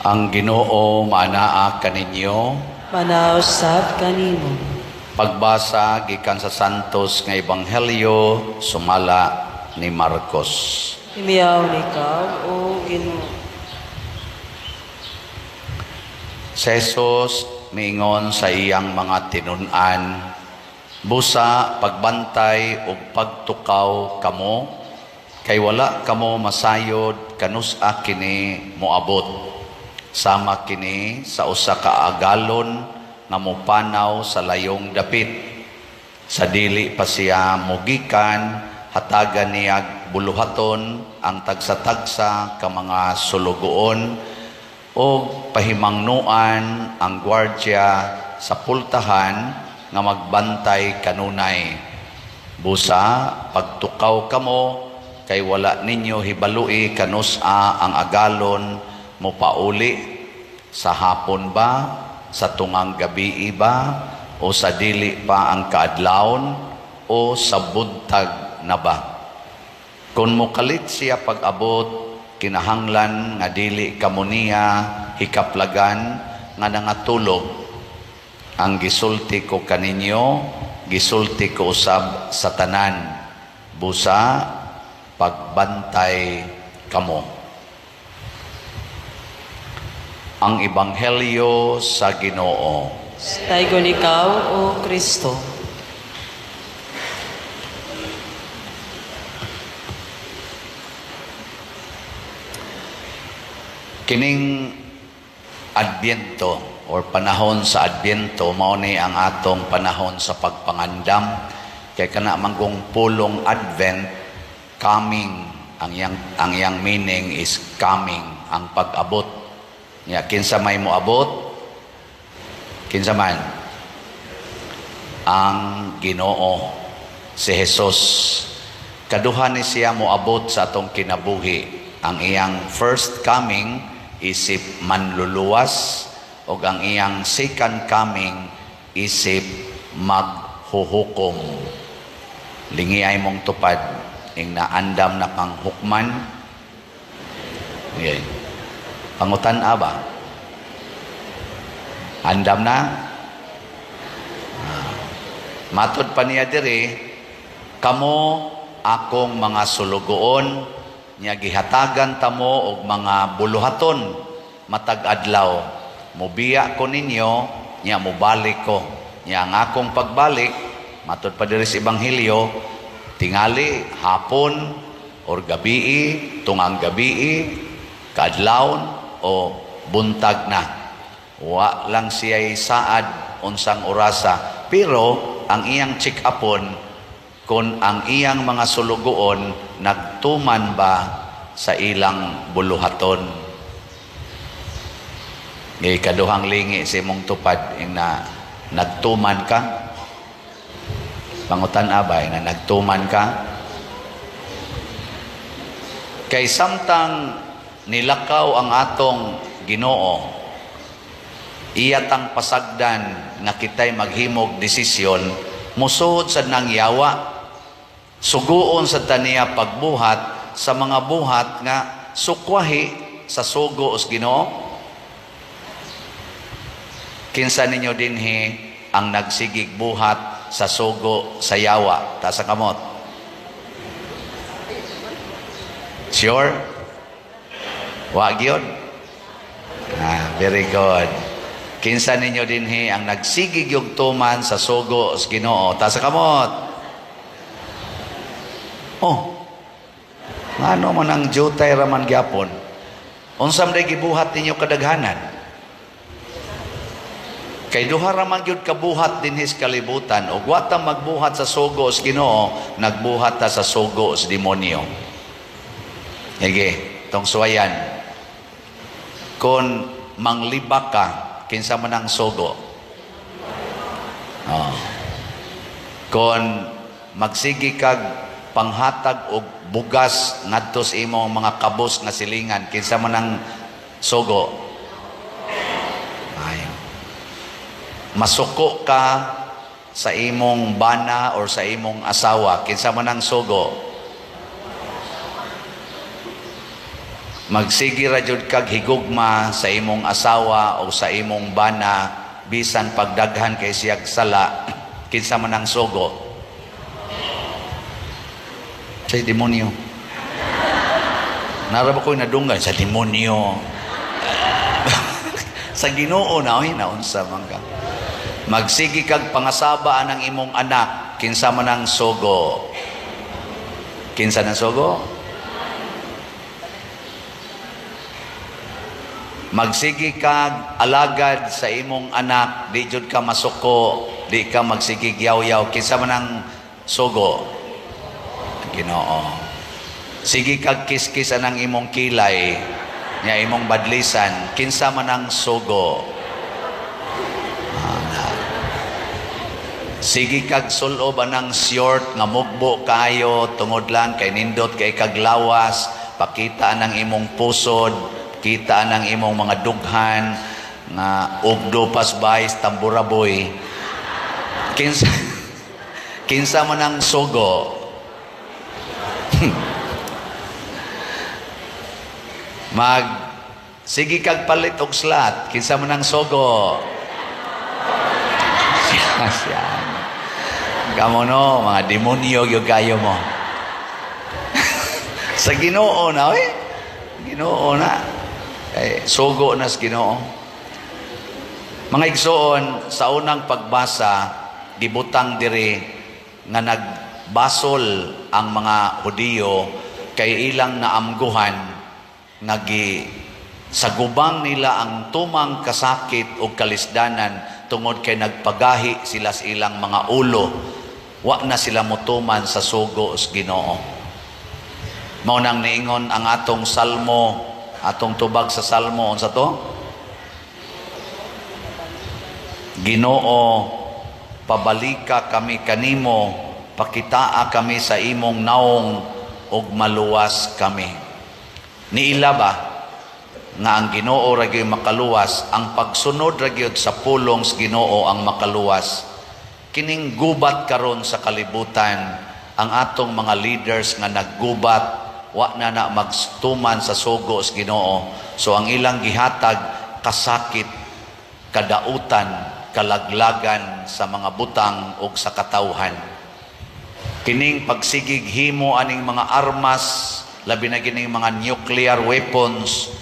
Ang Ginoo maanaa kaninyo. Manaa usab kanimo. Pagbasa gikan sa Santos nga Ebanghelyo sumala ni Marcos. Himiyawon ikaw, O Ginoo. Si Jesus miingon sa iyang mga tinun-an, "Busa pagbantay ug pagtukaw kamo, kay wala kamo masayod kanus-a kini moabot. Sama kini sa usa ka agalon nga mopanaw sa layong dapit. Sa dili pa siya mugikan, hatagan niyag buluhaton ang tagsa-tagsa ka mga sulugoon o pahimangnuan ang gwardya sa pultahan nga magbantay kanunay. Busa pagtukaw kamo, kay wala ninyo hibalui kanus-a ang agalon mopauli, sa hapon ba, sa tungang gabii ba, o sa dili pa ang kaadlawon, o sa buntag na ba. Kung mokalit siya pag-abot, kinahanglan nga dili kamo niya hikaplagan nga nangatulog. Ang gisulti ko kaninyo, gisulti ko usab sa tanan. Busa pagbantay kamo." Ang Ebanghelyo sa Ginoo. Daygon ikaw, O Kristo. Kining Adbyento or panahon sa Adbyento, mao ni ang atong panahon sa pagpangandam, kay kana manggong pulong Advent, coming, ang iyang meaning is coming, ang pag-abot. Nya kinsa may moabot? Kinsa man? Ang Ginoo, si Jesus. Kaduha ni siya moabot sa atong kinabuhi. Ang iyang first coming isip manluluwas, o ang iyang second coming isip maghuhukom. Lingi ay mong tupad ing naandam na kang hukman. Okay. Pangutan ba? Andam na? Ah. Matod pa niya diri, "Kamo akong mga sulugoon, nya gihatagan tamo og mga buluhaton matag adlaw. Mobiya ko ninyo, nya mobalik ko. Nya ang akong pagbalik," matod pa diri sa Ebanghelyo, "tingali hapon or gabii, tungang gabii, kaadlawon o buntag na." Wa lang siya saad unsang orasa, pero ang iyang check-upon kung ang iyang mga sulugoon nagtuman ba sa ilang buluhaton. Ngay kaduhang lingi sa imong tupad ing na nagtuman ka. Pangutan abay na nagtuman ka. Kay samtang nilakaw ang atong Ginoo, iya tang pasagdan nga kitay maghimog desisyon, musuhod sa nang yawa. Suguon sa taniya pagbuhat sa mga buhat nga sukwahi sa sugo os Ginoo. Kinsa ninyo dinhi ang nagsigig buhat sa sugo sa yawa? Taas ang kamot. Sure? Wa gyud? Ah, very good. Kinsa ninyo dinhi ang nagsigig yung tuman sa sugo sa Ginoo? Taas ang kamot. Oh. Ngano man ang jutay raman gyapon? Unsa man gibuhat ninyo kadaghanan? Kay duha ra man gyud kabuhat dinhi sa kalibutan, ug wa ta magbuhat sa sugo sa Ginoo, nagbuhat ta sa sugo sa demonyo. Sige, tong suwayan. Kung manglibak ka, kinsa man ang sugo? Oh. Kung magsigi kag panghatag og bugas ngadto sa imong mga kabos nga silingan, kinsa man ang sugo? Ay. Masuko ka sa imong bana or sa imong asawa, kinsa man ang sugo? Magsige ra jud kag higugma sa imong asawa o sa imong bana bisan pagdaghan kay siyag sala. Kinsa man ang sugo? Sa demonyo. Naa ra ba ko'y nadunggan sa demonyo? Sa Ginoo na, oy, naunsa man ka. Magsige kag pangasaba ang imong anak. Kinsa man ang sugo? Kinsa nang sugo? Magsige kag alagad sa imong anak, di jud ka masuko, di ka magsigig yaw-yaw. Kinsa man ang sugo? Ginoo. Sige kag kiskis anang imong kilay, nya imong badlisan. Kinsa man ang sugo? Ah, sige kag sulob anang short nga mugbo kayo tungod lang kay nindot kay kaglawas, pakita anang imong pusod, kita ang imong mga dughan nga ugdo pas bays tamburaboy. Kinsa man ang sugo? Mag sige kag palit og slot. Kinsa man ang sugo? Siya siya. Kamo no, mga demonyo gyud kayo mo. Sa Ginoo na, oy. Ginoo na. Kay sugo na sa Ginoo. Mga igsoon, sa unang pagbasa, gibutang diri nga nagbasol ang mga Hudiyo kay ilang naamguhan nga gi sagubang nila ang tumang kasakit o kalisdanan tungod kay nagpagahi sila sa ilang mga ulo. Wa na sila motuman sa sugo sa Ginoo. Mao nang niingon ang atong salmo, atong tubag sa salmo, unsa to? Ginoo, pabalika kami kanimo, pakitaa kami sa imong naong ug maluwas kami. Niila ba nga ang Ginoo ra gyud makaluwas, ang pagsunod ra gyud sa pulong sa Ginoo ang makaluwas? Kining gubat karon sa kalibutan, ang atong mga leaders nga naggubat, wa na na magtuman sa sugo sa Ginoo. So ang ilang gihatag, kasakit, kadautan, kalaglagan sa mga butang ug sa katawhan. Kining pagsigig himo aning mga armas, labi na kining mga nuclear weapons,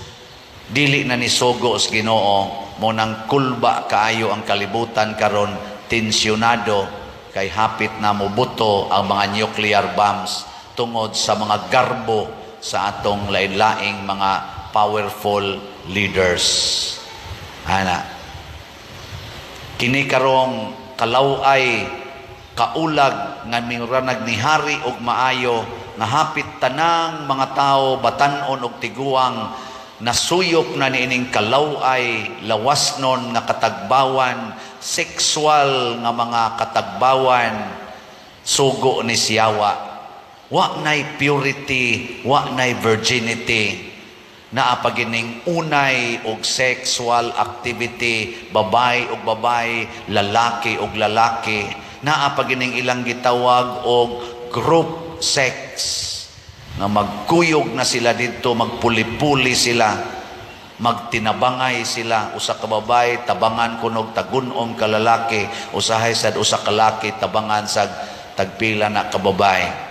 dili na ni sugo sa Ginoo. Mo nang kulba kaayo ang kalibutan karon, tensyonado kay hapit na mobuto ang mga nuclear bombs tungod sa mga garbo sa atong lain-laing mga powerful leaders. Ana. Kini karong kalaway, kaulag nga miranag ni hari og maayo nga hapit tanang mga tao, batan-on og tiguang, nasuyop na niining kalaway, lawasnon nga katagbawan, sexual nga mga katagbawan, sugo ni siyawa. Wa nay purity, wa nay virginity. Naa pa gining unay og sexual activity, babay og babay, lalaki og lalaki. Naa pa gining ilang gitawag og group sex nga magkuyog na sila didto, magpuli-puli sila, magtinabangay sila. Usa ka babae tabangan kunog tagunom ka lalaki, usahay sad usa ka laki tabangan sa tagpila na ka babae.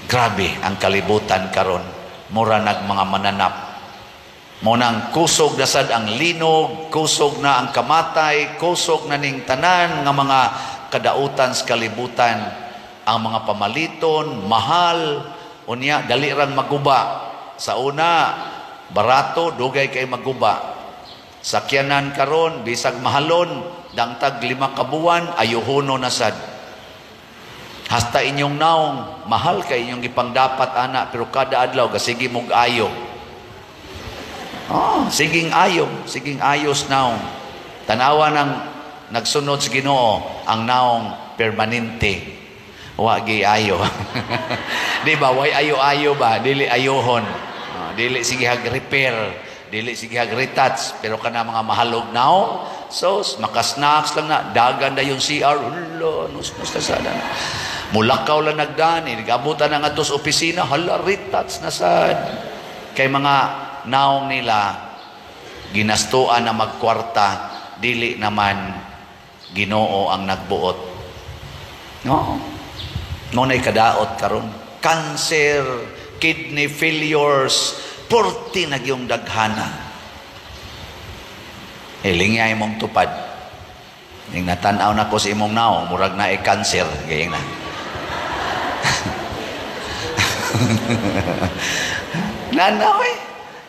Grabe ang kalibutan karon, mura nag mga mananap. Mo nang kusog na sad ang linog, kusog na ang kamatay, kusog na ning tanan nga mga kadautan sa kalibutan. Ang mga pamaliton, mahal, unya dali rang maguba. Sa una, barato, dugay kay maguba. Sakyanan karon, bisag mahalon, dangtag 5 ka buwan, ayuhono na sad. Hasta inyong naong, mahal kay inyong gipangdapat ana, pero kada adlaw gasige mog ayo. Oh, siging ayo, siging ayos naong. Tanawa ng nagsunod sa Ginoo, ang naong permanente. Wa gi ayo. Di ba? Way ayo-ayo ba? Dili ayohon. Oh, dili sige hag repair, dili sige hag retouch, pero kana mga mahalog naong, so makasnacks lang na, dagan na yung CR, ulo, nus nus na sana. Mulakaw lang nagdani, nagabutan na ngadto sa opisina, hala, retouch na sad. Kay mga naong nila, ginastuan na magkwarta, dili naman Ginoo ang nagbuot. No. Mao na'y kadaot karon. Cancer, kidney failures, 40 na gyung daghana. Hilingya imong tupad. Ning natan-aw na ko sa imong naong, murag na cancer, gayeng na. Nanaw eh.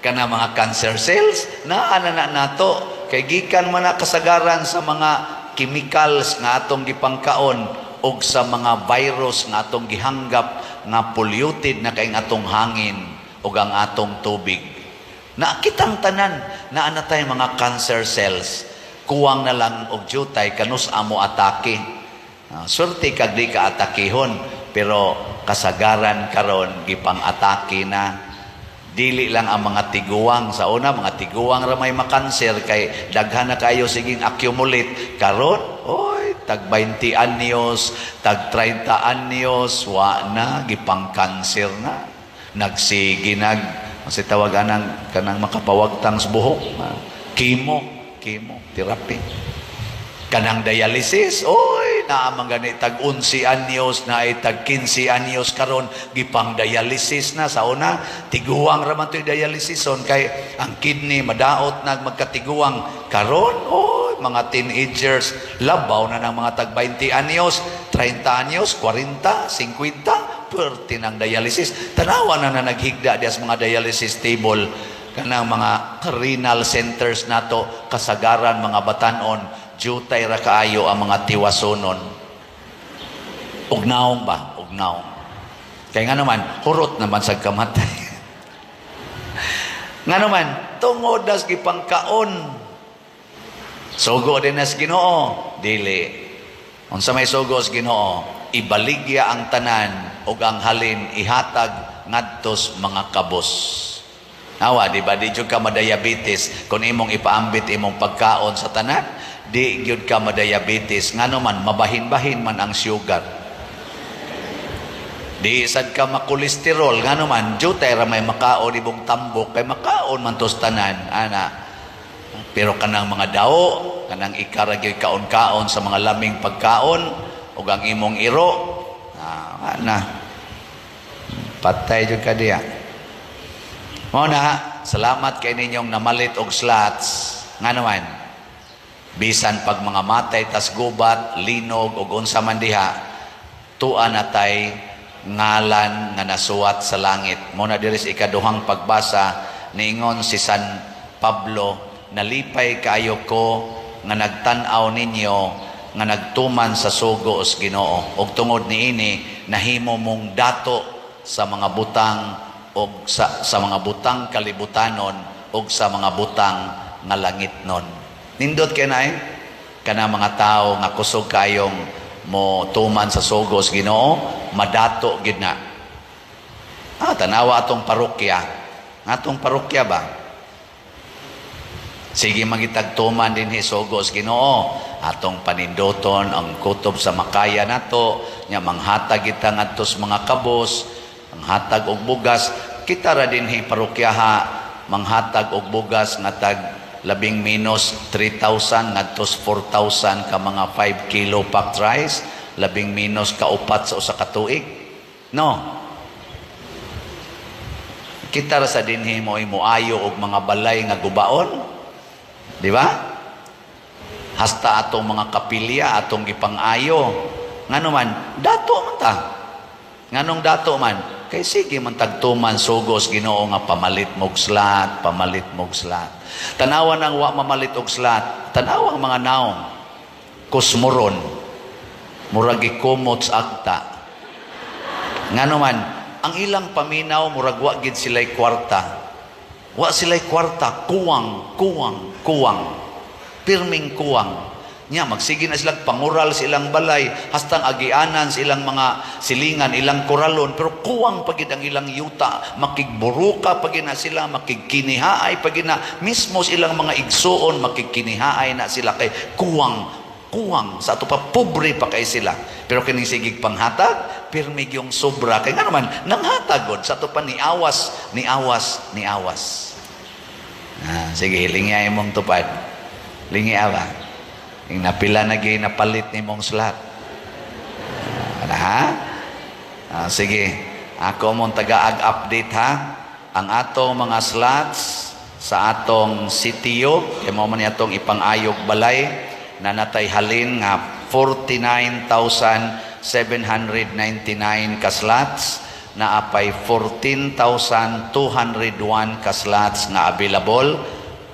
Kana mga cancer cells, naa na na nato. Kay gikan man na kasagaran sa mga chemicals nga atong gipangkaon og sa mga virus nga atong gihanggap nga polluted na kay atong hangin ug ang atong tubig. Na kitang tanan naa na tay mga cancer cells. Kuwang na lang og jutay kanus amo atake. Swerte kag di ka atakehon, pero kasagaran karon gipang-atake na. Dili lang ang mga tiguang. Sa una, mga tiguang ra may makanser kay daghan na kayo siging accumulate. Karon, oy, tag 20 anyos, tag 30 anyos, wa na gipang-cancer na. Nagsige nag kasi tawag anang kanang makapawagtang sa buhok, chemo, chemo therapy. Kanang dialysis, oy, naa man gani tag 11 anyos, na ay tag 15 anyos karon gipang dialysis na. Sa una, tiguang ra man to'y dialysison kay ang kidney madaot na magkatiguang. Karon, oy, mga teenagers, labaw na ng mga tag 20 anyos, 30 anyos, 40, 50, perti ng dialysis. Tanawa na na naghigda diya sa mga dialysis table kanang mga renal centers nato, kasagaran mga batanon, jutay ra kaayo ang mga tiwasonon. Og naong ba? Og naong. Kaya nga naman, hurot naman sa kamatay. Nga naman, tungod das gipangkaon. Sugo din nas Ginoo, dili. Unsa may sugo sa Ginoo? Ibaligya ang tanan ug ang halin ihatag ngadtos mga kabos. Awa, di ba? Di jud ka madiabetes kung imong ipaambit imong pagkaon sa tanan, di gyud ka madiabetes. Ngano man, mabahin-bahin man ang sugar. Di sad ka makolesterol, ngano man, jutay ra may makaon imong tambok kay makaon man tos tanan, ana. Pero kanang mga dao, kanang ikara gyud kaon-kaon sa mga laming pagkaon ug ang imong iro, ana. Patay jud ka diya. Mao na, salamat kay ninyong namalit og slots. Nga naman, bisan pag mga matay tas gubat, linog og unsa man diha, tua na tay ngalan nga nasuwat sa langit. Mao na diri sa ikaduhang pagbasa, niingon si San Pablo, "Nalipay kaayo ko nga nagtan-aw ninyo nga nagtuman sa sugo sa Ginoo, ug tungod niini nahimo mong dato sa mga butang og sa mga butang kalibutanon ug sa mga butang nga langitnon." Nindot kay na eh. Kana mga tawo nga kusog kayong mo tuman sa sugo sa Ginoo, madato gid na. Tanawa atong parokya. Atong parokya ba? Sige magitagtuman din sugo sa Ginoo. Atong paninduton ang kutob sa makaya nato, nya manghatag kita ngadto sa mga kabos, manghatag og bugas. Kita ra dinhi parokyaha manghatag og bugas nga tag labing minus 3,000 ngadto sa 4,000 ka mga 5 kilo packed rice, labing minus kaupat sa usa ka tuig. No. Kita ra sa dinhi mo moayo og mga balay nga gubaon. Di ba? Hasta atong mga kapilya, atong gipang-ayo. Ngano man, dato man ta. Nganong dato man? Kay sige man tagtuman sugos Ginoo nga pamalit mog slat, pamalit mog slat. Tanawa nang wa mamalit og slat, tanawa ang mga naong kusmuron. Murag gikumot sa agta. Ngano man, ang ilang paminaw murag wa gid sila'y kwarta. Wa sila'y kwarta, kuwang, kuwang, kuwang. Pirming kuwang. Nya magsige na silang pangural sa ilang balay, hastang agianan sa ilang mga silingan, ilang koralon, pero kuwang pagid ang ilang yuta, makigburuka pagid na sila, makigkinihaay pagid na, mismo sa ilang mga igsuon, makigkinihaay na sila kay kuwang. Kuwang sa ato pa, pobre pa kay sila. Pero kining sigig panghatag, pirmi gyung sobra. Kay nga naman, nanghatag god sa ato pa niawas, niawas, niawas. Ah, sige, lingi imong tupad. Lingi ba? Ing napila na gyud napalit nimong slot. Ah, ha? Ah, sige. Ako mong tagaag update ha. Ang atong mga slots sa atong CTO, kay mao man ni atong ipang-ayog balay, na natay halin nga 49,799 ka slots, naa pay 14,201 ka slots nga available,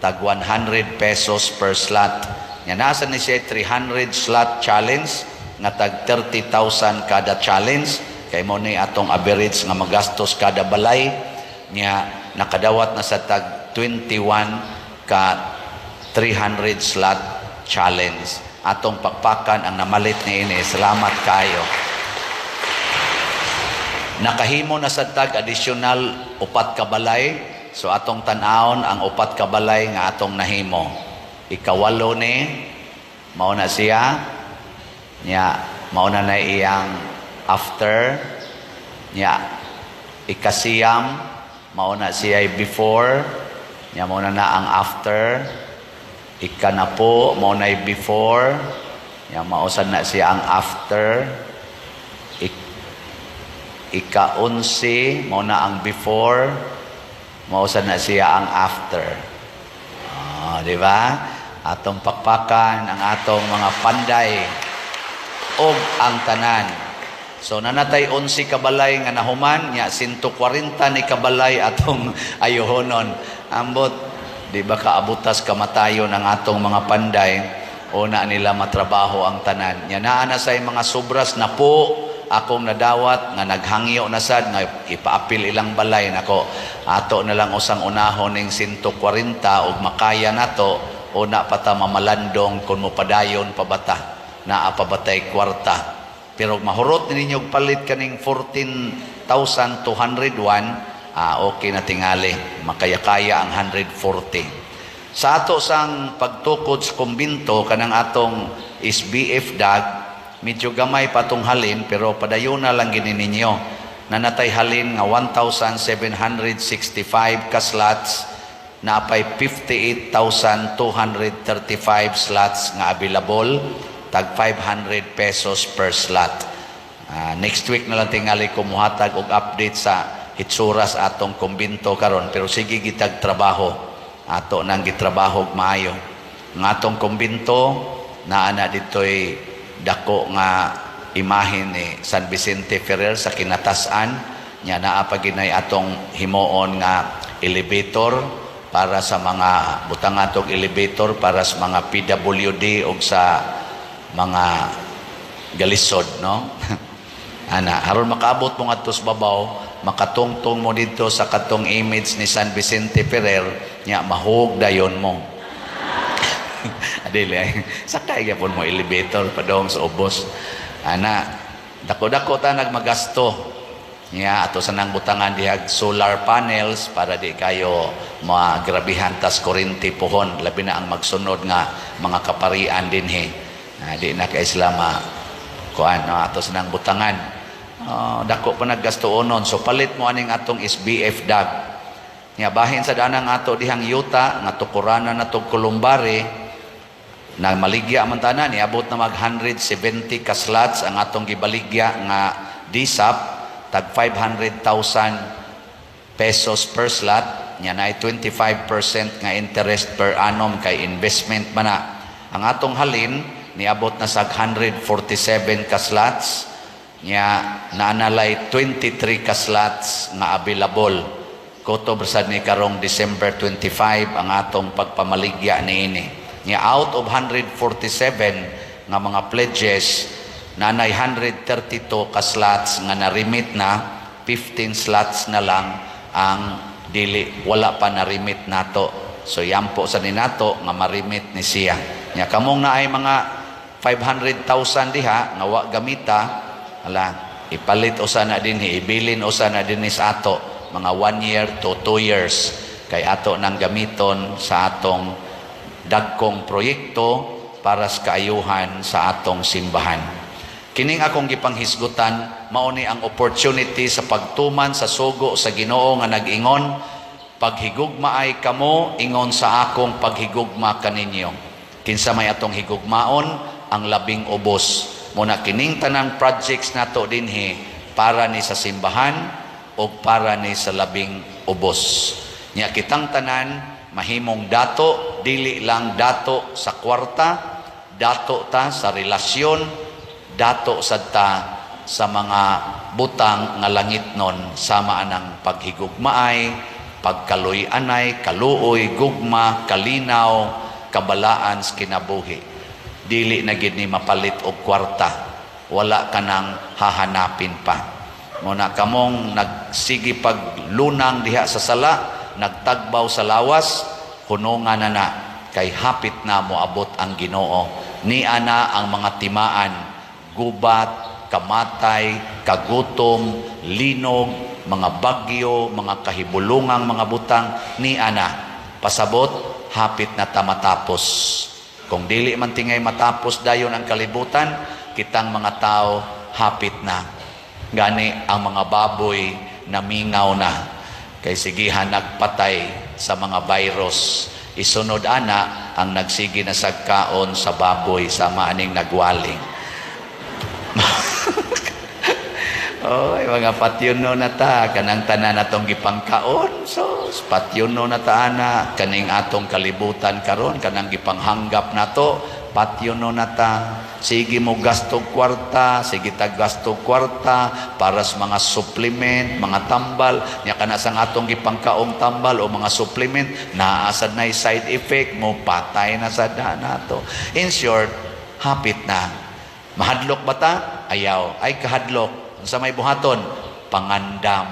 tag 100 pesos per slot. Nya nasa ni siya 300 slot challenge nga tag 30,000 kada challenge, kay mo ni atong average nga magastos kada balay. Nya nakadawat na sa tag 21 ka 300 slot challenge. Atong pakpakan ang namalit ni ini. Salamat kayo. Nakahimo na sa tag additional upat ka balay. So atong tan-awon ang upat ka balay nga atong nahimo. Ikawalo ni mao na siya. Nya mao na na iyang after. Nya ikasiyam mao na siya before. Nya mao na na ang after. Ikanapo mao na before. Nya mao sad na siya ang after. Ika-11 mao na ang before, mao sad na siya ang after. Ah, di ba? Atong pakpakan ang atong mga panday og ang tanan. So nanatay 11 kabalay nga nahuman, nya 140 ni kabalay atong ayohonon. Ambot di ba kaabutas kamatayon ang atong mga panday, una nila matrabaho ang tanan. Nya naa na say mga sobras na po akong nadawat nga naghangyo na sad nga ipaapil ilang balay nako. Ato na lang usang unahon ning 140 ug makaya nato, una pa ta mamalandong kung mopadayon pa bata, naa pa batay kwarta. Pero mahurot ninyo og palit kaning 14,201, okay na tingali, makaya-kaya ang 140. Sa ato sang pagtukod sa kumbinto kanang atong SBF dag, medyo gamay pa tong halin, pero padayon na lang gini ninyo. Nanatay halin nga 1,765 ka slots, naapay 58,235 slots nga available, tag 500 pesos per slot. Next week na lang tingali ko muhatag og update sa hitsura sa atong kumbinto karon, pero sige gitag trabaho, ato nang gitrabaho og maayo. Ang atong kumbinto naa na dito'y dako nga imahen ni San Vicente Ferrer sa kinatasan nya. Naa pa ginay atong himuon nga elevator para sa mga butang atong elevator para sa mga PWD og sa mga galisod, no? Ana aron makaabot mo ngadto sa babaw, makatungtong mo didto sa katong image ni San Vicente Ferrer, nya mahug dayon mo. Dili ay sakay gyapon mo elevator padong sa ubos. Ana dako-dako ta nagmagasto. Nya ato sa nang butangan dihag solar panels para di kayo magrabihan tas kuryente pohon, labi na ang magsunod nga mga kaparian dinhi. Di na kay sila ma kuan, no, ato sa nang butangan. Dako pa naggasto onon. So palit mo aning atong SBF dag. Nya bahin sa danang ato dihang yuta nga tukuranan na tog kolumbari na maligya man tanan, niabot na mag 170 ka slots ang atong gibaligya nga DSAP, tag 500,000 pesos per slot. Nya naay 25% nga interest per annum kay investment man na. Ang atong halin niabot na sa 147 ka slots, nya naanalay 23 ka slots nga available. Kutob sad ni karong December 25 ang atong pagpamaligya niini. Nya out of 147 nga mga pledges, nanay 132 ka slots nga na-remit na, 15 slots na lang ang dili wala pa na-remit nato. So yampo sa ninato nga ma-remit ni siya. Nya kamong naay mga 500,000 diha nga wa gamita, ala ipalit usa na dinhi, ibilin usa na dinhi sa ato mga 1 year to 2 years kay ato nang gamiton sa atong dagkong proyekto. para sa kaayuhan sa atong simbahan. Kining akong gipanghisgutan, mao ni ang opportunity sa pagtuman sa sugo sa Ginoo nga nag-ingon, "Paghigugmaay kamo ingon sa akong paghigugma kaninyo." Kinsa may atong higugmaon? Ang labing ubos. Muna kining tanang projects nato dinhi para ni sa simbahan o para ni sa labing ubos. Nya kitang tanan mahimong dato, dili lang dato sa kwarta, dato ta sa relasyon, dato sad ta sa mga butang nga langitnon sama anang paghigugmaay, pagkaluy-anay, kaluoy, gugma, kalinaw, kabalaan sa kinabuhi. Dili na gid ni mapalit og kwarta. Wala ka nang hahanapin pa. Muna kamong nagsige paglunang diha sa sala, nagtagbaw sa lawas, hunungan na na kay hapit na moabot ang Ginoo. Nia na ang mga timaan, gubat, kamatay, kagutom, linog, mga bagyo, mga kahibulungang mga butang, nia na. Pasabot, hapit na ta matapos. Kung dili man tingay matapos dayon ang kalibutan, kitang mga tao hapit na. Gani ang mga baboy namingaw na kay sigihan nagpatay sa mga virus. Isunod ana ang nagsige na sagkaon sa baboy sama aning nagwaling. Oy, mga patyuno na ta, kanang tanan atong gipangkaon. So, patyuno na ta ana, kaning atong kalibutan karon, kanang gipanghanggap nato, patyuno na ta. Sige mo gasto kwarta, sige ta gasto kwarta para sa mga supplement, mga tambal, nya kana sang atong gipangkaong tambal o mga supplement, naa sad na side effect mo, patay na sa nato. In short, hapit na. Mahadlok ba ta? Ayaw. Ay kahadlok. Sa may buhaton, pangandam,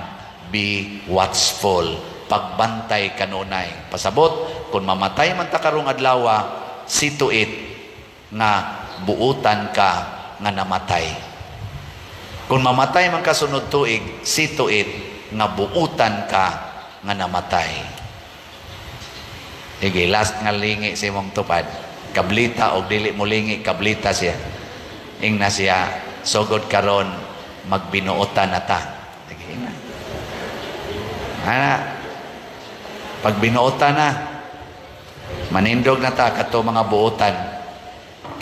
be watchful, pagbantay kanunay. Pasabot, kung mamatay man ta karong adlaw, see to it nga buutan ka nga namatay. Kung mamatay man ka sunod tuig, see to it nga buutan ka nga namatay. Sige, last nga lingi sa imong tupad. Kablita o dili mo lingi, kablita siya. Ingna siya, sugod karon magbinuotan na ta. Sige, ingna. Ana, pag binuotan na, manindog na ta kato mga buotan.